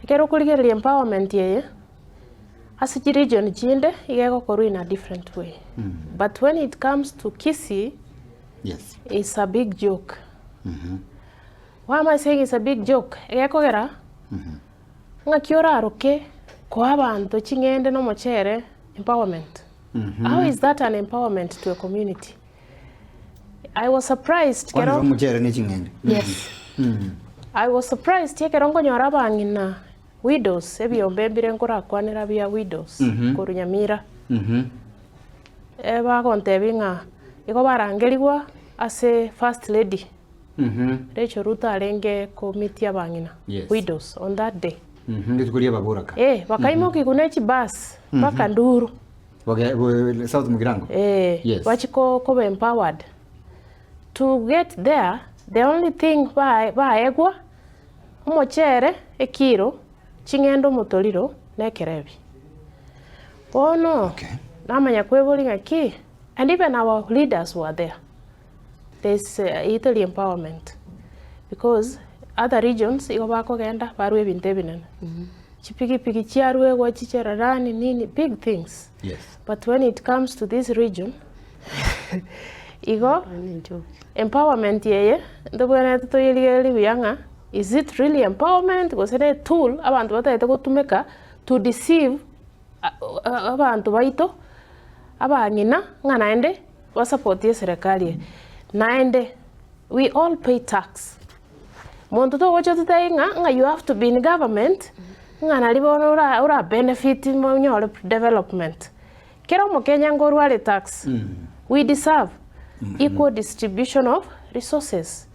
Ekero okorigereria empowerment eye, ase chiregion chinde iga egokorwa in a different way. But when it comes to Kisii, Yes. it's a big joke. Why am I saying it's a big joke? Egekogera, ng'aki oraroke koa abanto ching'ende na omochere empowerment? How is that an empowerment to a community? I was surprised Kwanera kero omochere ne ching'ende. Yes. I was surprised ekero nkonyora abang'ina widows ebiombe mbire nkorakwanera bia widows korwa Nyamira. Eh, bagontebia ng'a igo barangerigwa ase first lady Rachel Ruto arenge komitia abang'ina Yes. widows on that day. Rituko ria ababoraka. Eh, bakaimokigwa ne chibus mpaka Nduru. Boge- bo- South Mugirango. Eh, Yes. bachi ko- koba empowered. To get there, the only thing ba- baegwa, omochere ekiro, ching'ende omotoriro, na ekerebi. Bono, Okay. namanya kweboria ng'aki, and even our leaders were there. There's eyio teri empowerment, because other regions igo bakogenda barwa ebinto ebinene. Chipigipigi chiaruegwa chicherarani nini big things. Yes. But when it comes to this region, igo empowerment eye ntobwenerete toyerigererie buya ng'a is it really empowerment gose ne etool abanto batagete gotumeka to deceive abanto baito abang'ina ng'a naende basapotie eserekari eye. Naende we all pay tax. Monto togocha ototebie ng'a ng'a you have to be in government, ng'a nari bono ora ora benefit onyore development. Kera omokenya nkorwa are tax, we deserve equal distribution of resources.